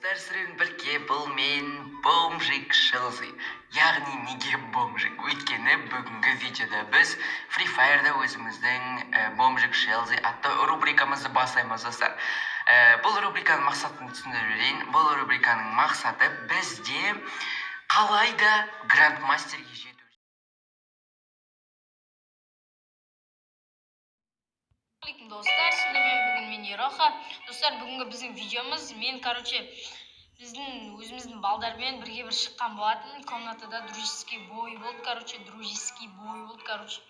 Достар, сіздермен бірге бұл мен, бомжик Шелзи. Яғни неге бомжик? Өйткені бүгінгі видеода біз Free Fire'да өзіміздің бомжик Шелзи атты рубрикамызды бастаймыз, достар. Бұл рубриканың мақсатын түсіндіріп жіберейін. Бұл рубриканың мақсаты бізде қалай да грандмастерге жету. Алейкум, достар, сіздермен бүгін мен, Ероха. Достар, бүгінгі біздің видеомыз, мен, короче, біздің өзіміздің балдармен бірге бір шыққан болатын комнатада дружеский бой болды, короче, дружеский бой болды, короче.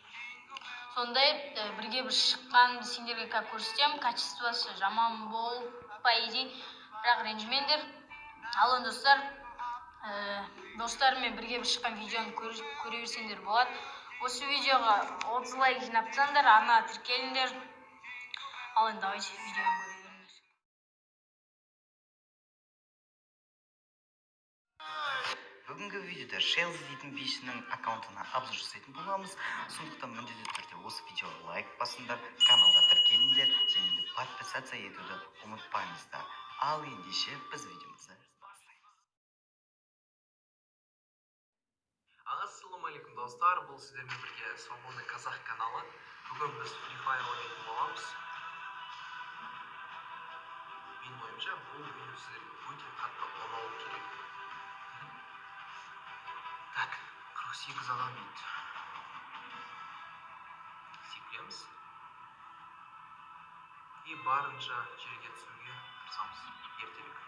Сондай бірге бір шыққан, сендерге как көрсетемін, качествосы жаман болды, по идее, бірақ ренжімеңдер. Ал енді, достар, достарыммен бірге бір шыққан видеоны көре берсеңдер болады. Осы видеоға 30 лайк жинап тастаңдар, арнаға тіркеліңдер. Ал енді давайте видеоны көре беріңдер. Бүгінгі видеода Шелзи дейтін бишінің аккаунтына обзор жасайтын боламыз. Сондықтан міндетті түрде осы видеоға лайк басыңдар, каналға тіркеліңдер және де подписаться етуді ұмытпаңыздар. Ал ендеше біз видеомызды бастаймыз. Ассалаумағалейкум, достар! Бұл сіздермен бірге Свободный Казах каналы. Бүгін біз Free Fire ойнайтын боламыз. Менің ойымша, бұл видео сіздерге өте қатты ұнауы керек. Так, 48 адам дейді. Секіреміз и барынша жерге түсуге тырысамыз ертерек,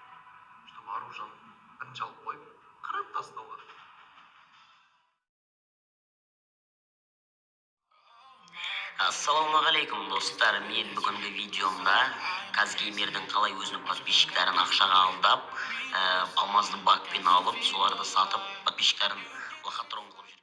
чтобы оружиені бірінші алып қойып, қырып тастауға. Ассалаумағалейкум, достар! Мен бүгінгі видеомда Казгеймердің қалай өзінің подписчиктарын ақшаға алдап, алмазды багпен алып, соларды сатып, подписчиктарын лохотрон қылып.